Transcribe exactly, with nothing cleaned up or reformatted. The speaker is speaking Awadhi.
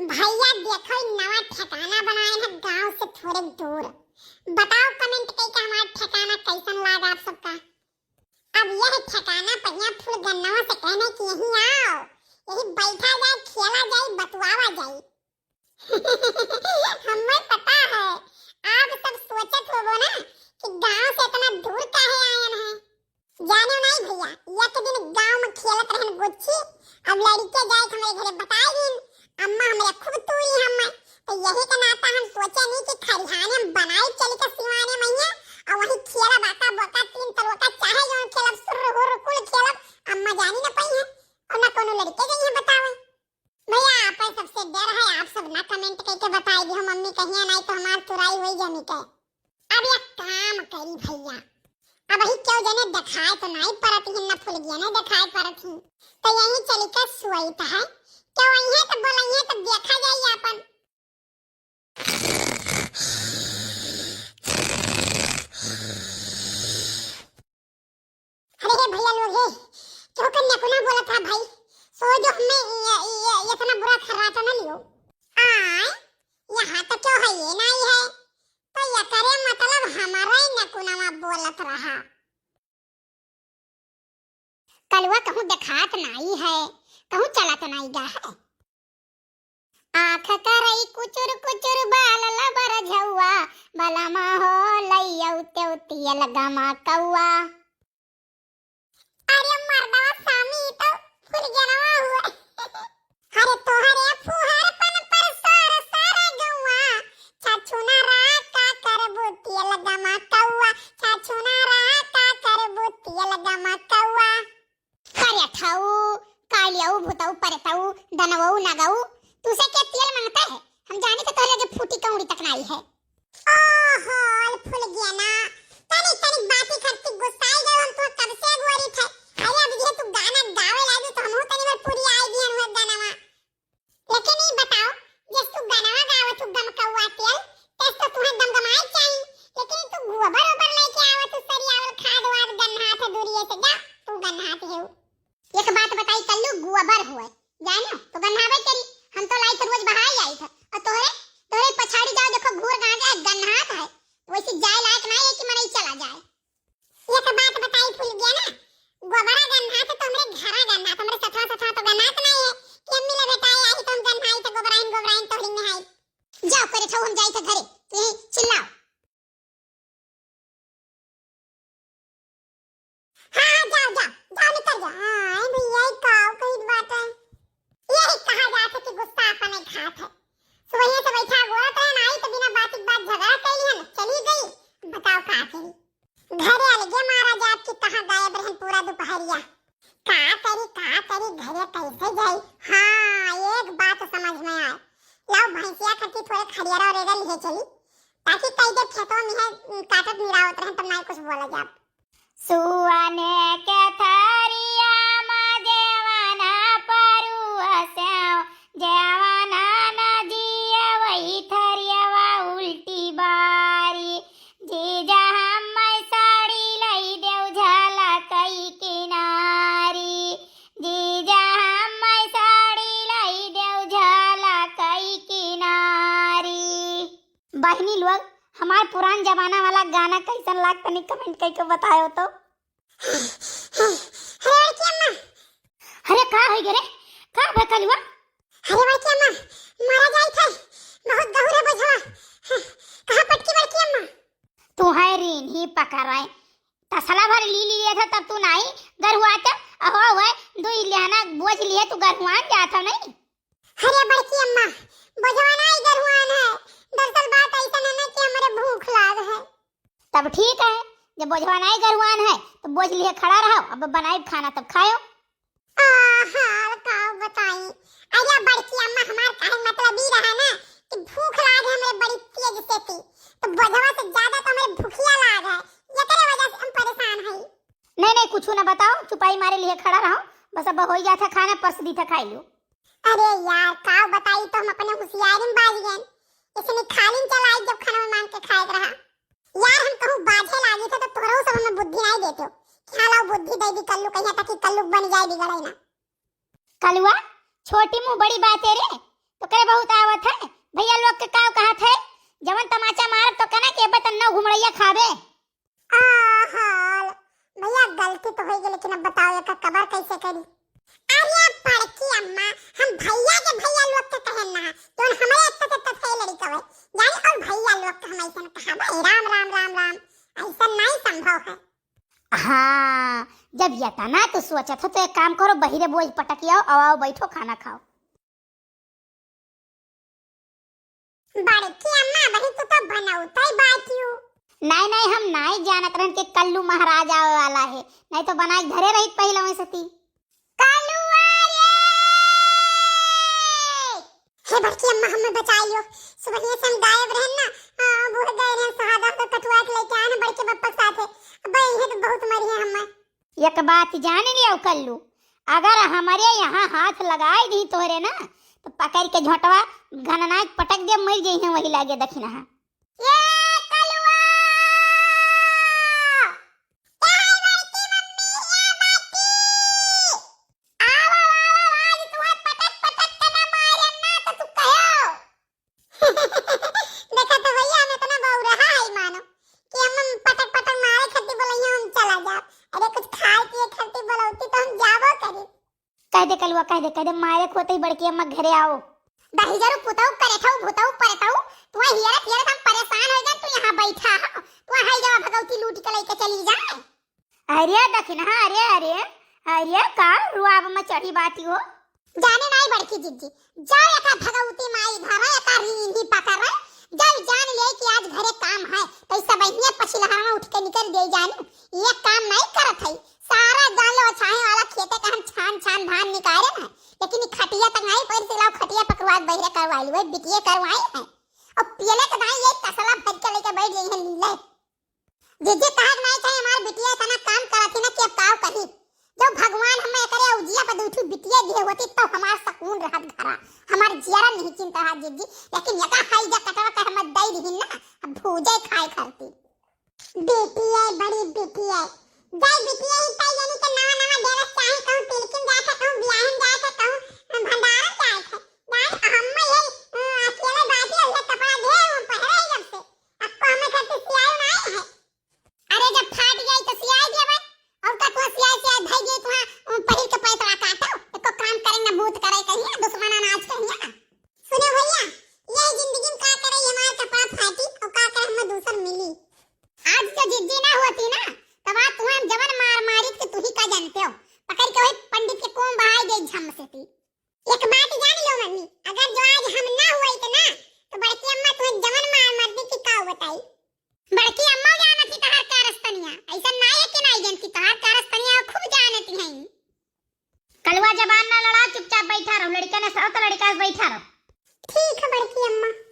भैया देखो, ई नवा ठिकाना बनाए हैं गांव से थोड़े दूर। बताओ comment कइके हमार ठिकाना कैसन लागा आप सबका। अब यह ठिकाना पहिया फुलगनवा से कहने कि यहीं आओ, यहीं बैठा जाए, खेला जाए, बतुआवा जाए। हमें पता है, आप सब सोचत होबो ना कि गांव से इतना दूर काहे आयन है। जानो नहीं भैया, एक दिन गांव में खेलत रहन गुच्छी, अब लड़के जाए के हमरे घरे बताए दिन, अम्मा हमरे खूब तूरी हमें, तो यही के नाता हम सोचे नहीं कि खरिहाने में बनाई चली के सिवाने मैया, और वहीं खेलब आका बोका तीन तलवा का, चाहे जौन खेलब, सुर्र हुर्र कुल खेलब, अम्मा जानी न पई है, और ना कोनो लड़के जाइए बतावे। भैया, आप सबसे डर है, आप सब ना comment कइके बताई दिहो, मम्मी कहिया नहीं तो हमार तुराई होई जानी के। अब एक काम करी भैया, अब ही क्यों जने देखाए तो नहीं परत ही, ना फुलगिया नहीं देखाए परत ही, तो यहीं चली के सुआई तो है, क्यों वहीं है तो बोला, यहीं तो देखा जाए अपन। अरे हे भैया लोग हे, क्यों कन्या कुना बोला था भाई? सो जो हमें ये, ये, ये इतना बुरा खर्राटा ना लियो। आय, यहाँ तो क्यों है, ये नहीं है, तो ये करे मतलब हमारा ही नकुनवा बोलत रहा। कलुआ कहूँ देखात नाई है, कहूँ चलत नाई गा है। आँख करई कुचुर कुचुर बाल लबर झौआ, बलमा हो लइयौ तेउ तियल गमा कौआ। अरे मर्दवा सामी, ई तो फुलगेनवा हुआ। अरे तोहरे फुहरपन पर सार सार गौआ, छछुनरा का करबू तियल गमा कौआ, छछुनरा का करबू तियल गमा कौआ। करिया ठऊ, कालियाऊ, भूतऊ, परेतऊ, दनवऊ, नगऊ, तुसे के तेल मांगता है? हम जानी तो तोहरे लगे फूटी कौड़ी तक नाई है। ओहो, अल फुलगेना, तनी तनी बाती खातिर गुस्साई गयो, हम तो कब से अगुआरी थे। अरे अब ये तू गाना गावे लागी तो हमहू तनी बार पूरी आई दिहन हुए गानावा। लेकिन ई बताओ, जस तू गानावा गावत तू गम कौआ तेल, तस तो तुहे गमगमाए चाही, लेकिन तू गोबर ओबर लेके आवत तू सरियावल खाद वाद गन्हात है दूरिये से, जा तू गन्हात है। एक बात बताई कल्लू, गोबर हुए, जानो तो गन्हावे करी, हम तो लाई तो रोज बहाई आई था, और तोहरे, तोहरे पछाड़ी जाओ देखो घूर गांजा है, गन्हात है, वैसे जाए लायक ना है कि मनई चला जाए। एक बात बताई फुलगेना, गोबरा गन्हात तो हमरे घरा गन्हात, हमरे सथवा सथवा तो गन्हात ना है कि अम्मी ले बेटा आई तो हम गन्हाई तो गोबराइन गोबराइन तोहरी में आई। जाओ करे ठऊ हम जाई थे घरे, तू यहीं चिल्लाओ। हाँ, हाँ, जाओ, जाओ, जाओ, निकल जाओ। हाँ, ए भैया, ई काव कहित बाटे? यही कहा जात है कि गुस्सा अपने खात है। सुबहिया से बैठा गोरत रहे ना, आई तो बिना बात की बात झगड़ा कैली है ना, चली गई। बताओ का करी? घरे अलगे मारा जात कि कहाँ गायब रहन पूरा दोपहरिया। का करी, का करी, घरे कैसे जाई? हाँ, एक बात समझ में आए। लाओ भैंसिया खातिर थोड़े खरियारा और एरा लिहे चली, ताकि कई दे खेतवा में है, काटत निरावत रहन, तब ना कुछ बोला जाब। सुअने के थरिया मा जेवना परुआ सेव, जेवना न जिया वही थरियावा उल्टी बारी। जीजा हम साड़ी लई देव झाला कई किनारी। जीजा हम साड़ी लई देव झाला कई किनारी। बहिनी लोग, हमार पुरान जमाना वाला गाना कैसन लाग, तनी comment कइके बतायो तो। अरे बड़की अम्मा। अरे का होइ गे रे? का भय कलुआ? अरे बड़की अम्मा, मारा जाई थे, बहुत गहुर है बोझवा। कहाँ पटकी बड़की अम्मा? तू है रीन ही पकड़ रहे, तसला भर ली लिए था तब तू नाही गरुआत, अहो हुए दुई लेहना बोझ लिए तू गरुआन जात हो नहीं। अरे बड़की अम्मा, बोझवा नाही गरुआन है, दरअसल बात ऐसा है ना कि हमरे भूख लाग है। तब ठीक है, जब बोझवा नाही गरुआन है तो बोझ लिए खड़ा रहो, अब बनाई खाना तब खायो। आहा, का बताई, अरे बड़की अम्मा हमार कहे मतलब ई रहा ना कि भूख लाग है हमरे बड़ी तेज से थी, तो बोझवा से ज्यादा तो हमरे भूखिया लाग है, एकरे वजह से हम परेशान हई। नहीं नहीं, कुछ ना बताओ, चुपाई मारे लिए खड़ा रहो, बस अब हो ही जाता खाना, परस दी था खाई लो। अरे यार, का बताई, तो हम अपने होशियारी में बाज गए, इसने खाली में चलाई जब खाना मांग के खाए रहा। यार हम कहूँ बाझे लागी थे तो तोहरो सब हमें बुद्धि नहीं देते हो। क्या लाओ बुद्धि दे दी कल्लू, कहीं तक कि कल्लू बन जाए बिगड़े ना। कलुआ, छोटी मुँह बड़ी बात है रे, तो करे बहुत आ ये खाबे। आहा, भैया गलती तो होइ गई, लेकिन अब बताओ एकर कबर कैसे करी? अरे बड़की अम्मा, हम भैया के भैया लोग के कहेन ना, जौन हमरे इतना तो तथे लड़का है, जानी और भैया लोग के हम ऐसन कहा भाई, राम राम राम राम, ऐसा नहीं संभव है। हाँ, जब इतना तो सोचत हो तो एक काम करो, बहिरे बोझ पटक आओ, आओ, आओ बैठो, खाना खाओ। बड़की अम्मा, अबही तो, तो बनौते बाटियो। नहीं, नहीं, हम नहीं जानत रहन कि कल्लू महाराज आवे वाला है, नहीं तो बनाए के धरे रहित पहिले वहीं से ती। कल्लुआ रे! हे बड़की अम्मा, हमें बचाई लियो। सुबह से हम गायब रहन ना, हाँ, बूढ़ गए रहन, सहादा से कटवा के लेके आए ना बड़के बप्पा के साथ है। अब ये तो बहुत मरी है हमें। एक बात जान लियो कल्लू, अगर हमरे यहाँ हाथ लगाए दी तोहरे ना, तो पकड़ के झोंटवा घननाक पटक दे, मर जइहे वही लागे दखिनहा। ये कलुआ! ए बड़की मम्मी, ए बाटी! आवा, आवा, आज तुहा पटक पटक के ना मारे ना तो तू कहो। देखा तो भैया, हम इतना बौरहा है मानो कि हम पटक पटक मारे खातिर बोलैया, हम चला जाब। अरे कुछ खाए पिए खातिर बोलौती तो हम जाबो करी। कह दे कलुआ, कह दे, कह दे, मारे खोते ही बड़की अम्मा घरे आओ। दहिजरू पुतऊ करे थऊ, भुतऊ परे थऊ, तू हियरत हियरत हम परेशान हो गए, तू यहाँ बैठा हो, तू है जवा भगौती लूट के लेके चली जाए। अरे दखिनहा, अरे, अरे, अरे, का रुआब में चढ़ी बाटी हो? जाने नाई बड़की जिज्जी, जाओ एका भगवती माई घर है, एका रीढ़ी पकड़ है, जब जान ले कि आज घरे काम है, तो ई सब इन्हें पछिलहरवा उठ के निकल दे जानी, ये काम नहीं करत है। सारा जान लो छाहे वाला खेते का हम छान छान धान निकाले ना, लेकिन ई खटिया तक नहीं पैर सिलाओ, खटिया पकड़वा बहिरे करवाई ली, वही बिटिये करवाई है। और पियले के दाई ये तसला भर के लेके बैठ गई है लीले। जे जे कहा के नहीं चाहे, हमार बिटिया इतना काम करत ही ना कि अब काव कही। जब भगवान हमें एकरे उजिया पर दू ठो बिटिया दिए होती, तब हमार सुकून रहत घरा, हमार जियरा नहीं चिंता है जिज्जी। लेकिन यका हाई जा कटवा के हम दई दिहिन ना, अब भूजे खाए खरती। बिटिया, बड़ी बिटिया, जय बिटिया ही पाई, यानी के नवा नवा डेरस चाहे, कहूँ तिलकिन जाए थे, कहूँ बियाहन जाए थे, कहूँ भंडारन जाए थे। जान हम ये, अ, अकेले बाटी, ये कपड़ा दे, हम पहरे ही जब से। अब को हमें घर से सियाई ना आए है। अरे जब फाट गई तो सियाई देबे, और का तू सियाई सियाई धई गई तू, अ, पहिर के पैतरा काटो, एको काम करे न बूत करे कहिया, दुश्मन अनाज कहिया। सुनो भैया, ये जिंदगी में का करे हमार कपड़ा फाटी और का करे हमें दूसर मिली। आज जो जिद्दी ना होती ना, तब आज तुम्हें हम जवन मार मारित कि तू ही का जानते हो, पकड़ के वही पंडित के कोम बहाई दे झम से थी। एक बात जान लो मम्मी, अगर जो आज हम ना हुई तो ना, तो बड़की अम्मा तुम्हें जवन मार मार दी कि का बताई। बड़की अम्मा जानत ही तहार कारस्तनिया, ऐसा ना है कि नहीं जानती, तहार कारस्तनिया खूब जानती हैं। कलुआ जबान ना लड़ा, चुपचाप बैठा रहो, लड़का ने सहो तो लड़का से बैठा रहो। ठीक है बड़की अम्मा।